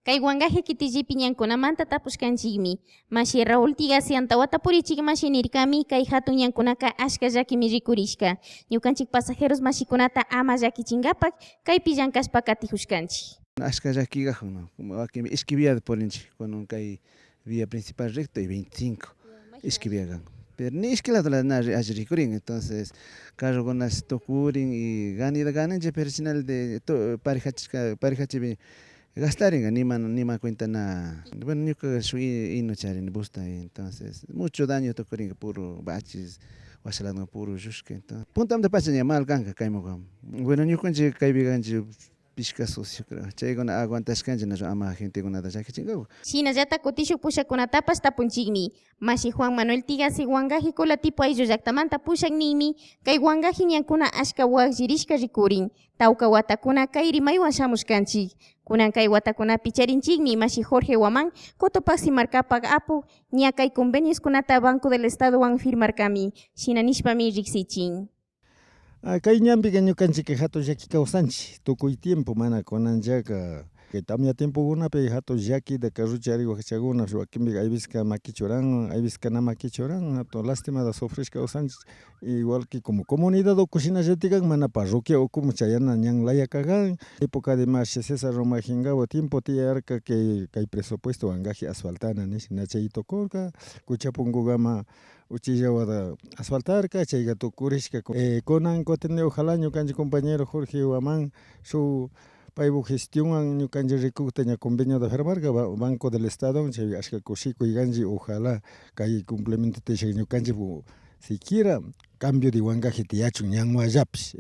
Kay Guangaje kitillipi ñankunamanta tapushkanchikmi. Mashi Raúl Tigasi antawata purichik mashi nirkami kay hatun ñankunaka ashka llakimi rikurishka. Ñukanchik pasajeros mashikunata ama llakichinkapak kaypi llankashpa katijushkanchik. Ashka llakigajun, wakin ishki vía purinchik kunan kay vía principal recto y 25 ishki vía kan. Pero ni ishki lado na alli rikurin, entonces carrokunash tukurin y ganida gananchik, pero chinal de parejachishka parejachipi gastarin nima nima cuenta na. Bueno, ñuka shuk hino charini busta, entonces mucho daño tukurin, puro baches, washa lado puro llushka. Entonces puntamanta pacha ña mal kanka kaymuka. Bueno, ñukanchik kaypi kanchik pishka socio, creo, chaykuna aguantashkanchik na ama gentekunata llakichinkakuk. Shinallatak kutishuk pushakunatapash tapunchikmi. Mashi Juan Manuel Tigasi Guangaje Colatipo ayllu llaktamanta pushak ninmi kay Guangaje ñankuna ashka wakllirishka rikurin. Tawka watakuna kay rimaywan shamushkanchik. Kunan kay watakunapi charinchikmi mashi Jorge Guamán Cotopaxi markapak apuk ña kay convenioskunata Banco del Estadowan firmarkami. Shina nishpami riksichin. Ah, kay ñanpika ñukanchik hatun llaki kawsanchik tukuy tiempo, mana kunanllaka. Kay tamia tiempokunapi hatun llakita carro charik wakchakuna wakinpika ayveska maquichuran, ayveska na maquichuran, hatun lastimata sufrishka kawsanchik, igual que como comunidad uku shinallatikan, mana parroquia ukuman chayana ñan laya kajan. Época de mashi Cesar Romajingahua tiempo tiyarka kay kay presupuesto Guangaje asfaltana nish, na chay tukurka, Cuchapungukama uchillawata asfaltarka, chayka tukurishka. Kunan kutin ojalá ñukanchik compañero Jorge Guamán shuk paypuk gestionwan ñukanchik rikukta ña conveniota firmarka Banco del Estado, chay ashka kushikuy kanchik. Ojalá kay cumplimiento tiyashka ñukanchik siquiera cambio de Guangaje tiyachun ñanwallapish.